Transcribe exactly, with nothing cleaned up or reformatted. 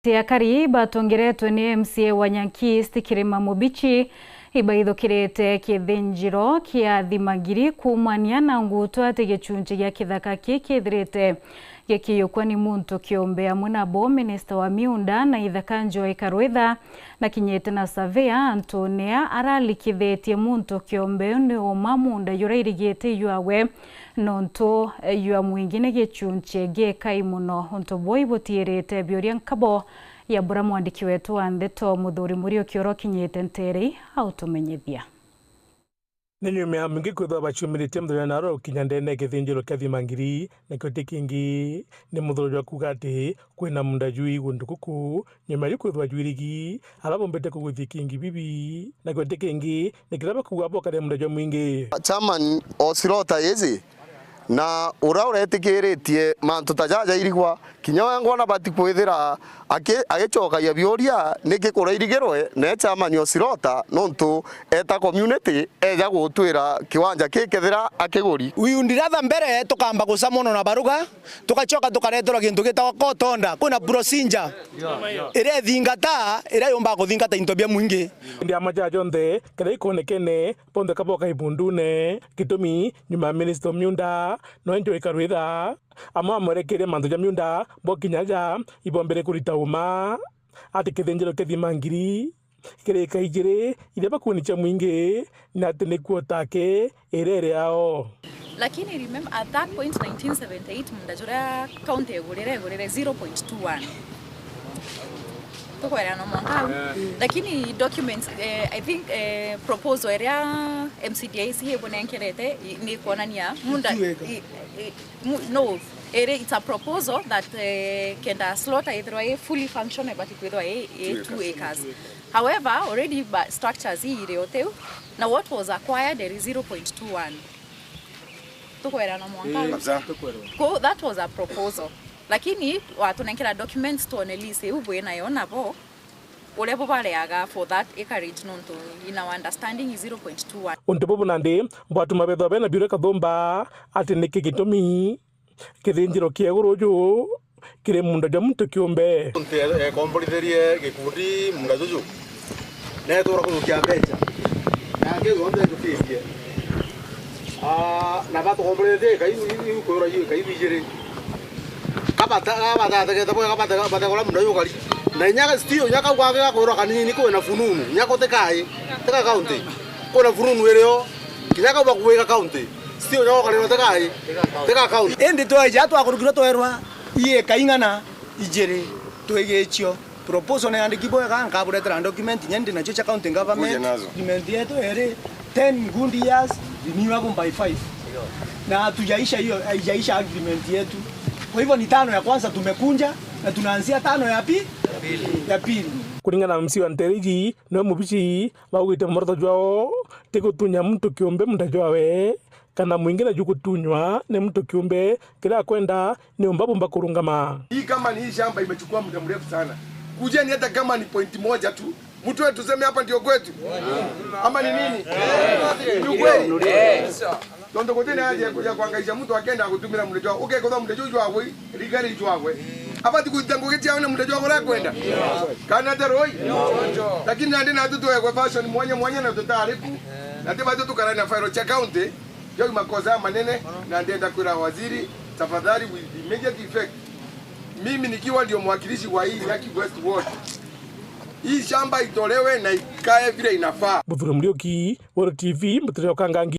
Ti akari batongeretwe ni M C A wa Nyanki East Kirima Mubichi ibaithukirite kithinjiro kia Thimangiri kuumania na ngutu ati gichunchi gia kithaka ki kithirite gikiyukwa ni muntu kiumbe amwe nabo minista wa miunda na ithaka Joy Karwitha na kinyite na surveyor Antonia aralikithitie muntu kiumbe ni uma munda jurairigite jwawe nontu jwa mwingi ni gichunchi gikai mono. Untu buu ibutiirite biuria nkabo ya bura mwandiki wetu wa ndeto Muthuri Muriuki uria ukinyite nteere ii autumenyithia. Ni nyuma ya mwingi kwithirwa baciumiritie muthenya na arua gukinya ndene ya kithinjiro kia Thimangiri, nakio ti kingi ni muthuro jwa kuuga ati kwina munda jwi gundu guku, nyuma ya kwithirwa jwirigi ala bombite kugwithia kingi bibi, nakio ti kingi ni kiria bakuuga bokare munda jwa mwingi. Chairman o slaughter iji, na uria uretikiritie mantu ta jaja irigwa, kinya we ngwona bati kwithira aki-, agicokagia biuria niki kurairigirwe ne chairman o slaughter, nontu eta community eja gutwira kiwanja ki kethira akiguri. We would rather mbere tukamba gucamonwa na baruga, tugacoka tukareterwa gintu gitagwa court order. Kwina procedure iria ithingata, iria yumbaga kuthingata into bia mwingi. Indi ama ja jonthe kethira ikonekene, bonthe ka boka ibundune. Gitumi, nyuma ya minista o miunda, noe Joy Karwitha, amwe amwerekeire mantu ja miunda, bokinya ja, ibombere kurita uma. Ati kithinjiro kia Thimangiri kiri eka ijiri iria bakuuni cia mwingi, na ati ni kuo take irere ao. Lakini remember, at that point, nineteen seventy-eight, munda juria county igurire, igurire zero point two one. Tukwerana mwanka au. Lakini documents, eh, I think, eh, proposal iria M C D I C ibunenkerete i-, ni kuonania munda two acre. I-, i-, mu-, no, iri, it's a proposal that, eh, kenda slaughter ithirwa i fully functional, but kwithirwa i, i two acres. However, already ba-, structures ii iri o tiu, na what was acquired iri zero point two one. Tukwerana mwanka au. Kabisa. Ko, that was a proposal. Lakini watunenkera documents twone lease iu bwi nayo nabo, uria bo bareaga for that acreage, nontu in our understanding is zero point two one. Untu bubu nandi bwatuma bethwa bena biuria kathumba ati niki gitumi kithinjiro kia iguru juu kiri munda jwa muntu kiumbe. Nte, eh, komborithirie gikundi munda juju. Netura kujukia mbeca. Na kiu yonthe njukitie. Ah, na batukomboretie eka iu, iu, iu kwirwa iu eka iu ijiri. Kabata, kabatategete bwega, kabate-, bategora munda jugari. Na inya still, inya kau gake gakwirwa kanini kwina fununu, inya gutikai, tiga county. Kwina fununu irio, kinya kau bakuiga county. Still, inya gukarirwa tigai, tiga county. Indi tweja twakurukirwe twerwa, ii eka ing'ana ijiri, twigicio. Proposal ni yandiki bwega, nkaburetera document, inya ndi nacio cia county government. Kuja nazo. Agreement yetu iri ten good years, renewable by five. Na hatujaisha hiyo, haijaisha agreement yetu. Kwa hivyo ni tano ya kwanza tumekunja, na tunaanzia tano ya pi-, ya pili. Kuringana na M C wa Nteriji, niwe mubici baugite muoroto jwao ti gutunya muntu kiumbe munda jwawe, kana mwingi naju gutunywa ni muntu kiumbe kiria akwenda ni umba bumba kurungama. Hii kama ni hii shamba imechukua muda mrefu sana. Kujeni hata kama ni point moja tu. Mtu wetu tuseme hapa ndio kwetu. Ama ni nini? Ni ukweli. Tondu guti na haja ya kuja kuhangaisha mtu akenda gutumira munda jwa. Ukekotha munda juu jwagwe, rigari jwagwe. Abati kuita ngugi ciawe na munda jwagwe urakwenda. Kana ata roi? Lakini nandi natu tuegwe fashion mwanya mwanya na tutariku. Na tibati tukarania file cia county. Juu makosa manene, na ndenda kwira waziri, tafadhali, with immediate effect. Mimi nikiwa ndio mwakilishi wa hii Nyaki West Ward, hii shamba itolewe na ikae vile inafaa. Muthure Muriuki, Weru T V, Muthure wa Kangangi.